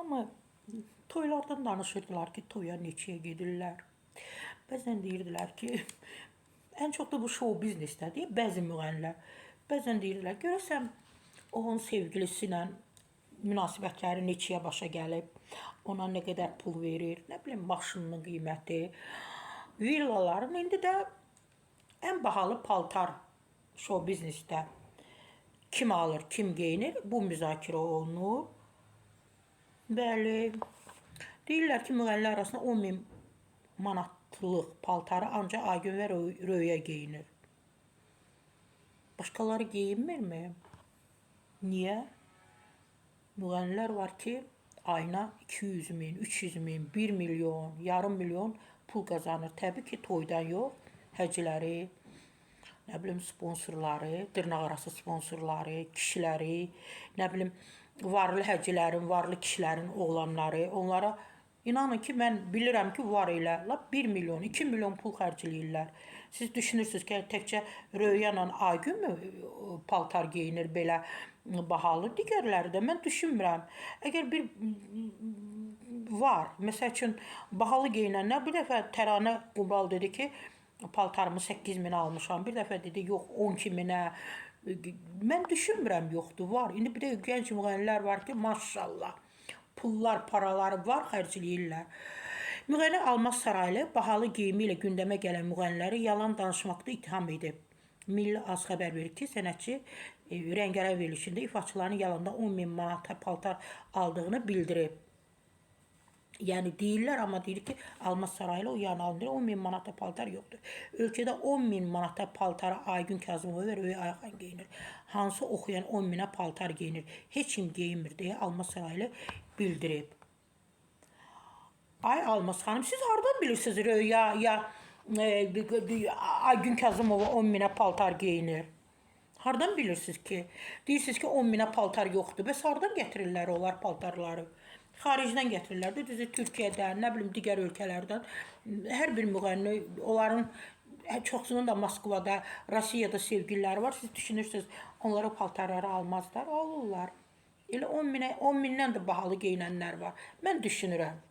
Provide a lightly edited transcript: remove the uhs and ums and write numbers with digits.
Hamı toylardan danışırdılar ki, toya neçəyə gedirlər. Bəzən deyirdilər ki, ən çox da bu şou biznesdədir bəzi müğənnilər. Bəzən deyirdilər, görəsən onun sevgilisi ilə münasibətləri neçəyə başa gəlib, ona nə qədər pul verir, nə bilim maşınının qiyməti, villaların indi də ən bahalı paltar şou biznesdə kim alır, kim geyinir, bu müzakirə olunur. Bəli. Deyirlər ki, müğənnilər arasında 10 min manatlıq paltarı ancaq Aygün və Röya geyinir. Başqaları geyinmirmi? Niyə? Müğənnilər var ki, ayına 200 min, 300 min, 1 milyon, yarım milyon pul qazanır. Təbii ki, toydan yox, həcləri, nə bilim sponsorları, dırnaqarası sponsorları, kişiləri, nə bilim varlı həccilərin, varlı kişilərin oğlanları, onlara inanın ki, mən bilirəm ki, var elə lap 1 milyon, 2 milyon pul xərcləyirlər. Siz düşünürsünüz ki, təkcə Röya ilə Aygün mü paltar geyinir belə bahalı? Digərləri də mən düşünmürəm. Əgər bir var, məsəl üçün bahalı geyinənlər bir dəfə Təranə Qubal dedi ki, paltarımı 8 minə almışam. Bir dəfə dedi, yox 12 minə. Mən düşünmürəm yoxdur, var. İndi bir də gənc müğənnilər var ki, maşallah. Pullar, paraları var, xərcləyirlər. Müğənni Almaz Saraylı bahalı geyimi ilə gündəmə gələn müğənniləri yalan danışmaqda ittiham edib. Milli Az xəbər verir ki, sənətçi rəngarəng verilişində ifaçıların yalandan 10 min manata paltar aldığını bildirib. Yəni deyirlər, amma deyir ki, Almaz Saraylı o yan alınır, 10 min manata paltar yoxdur. Ölkədə 10 min manata paltara Aygün Kazımova və Röya Ayxan geyinir. Hansı oxuyan 10 minə paltar geyinir? Heç kim geyinmir deyə Almaz Saraylı bildirib. Ay Almaz xanım, siz hardan bilirsiniz Röya ya Aygün Kazımova 10 minə paltar geyinir? Hardan bilirsiniz ki? Deyirsiniz ki, 10 minə paltar yoxdur. Bəs hardan gətirirlər onlar paltarları? Xaricdən gətirirlər də, düzü Türkiyədən, nə bilim digər ölkələrdən. Hər bir müğənni onların çoxsunun da Moskvada, Rusiyada sevgililəri var. Siz düşünürsünüz, onlara paltarları almazlar, alırlar. Elə 10 minə, 10 mindən də bahalı geyinənlər var. Mən düşünürəm.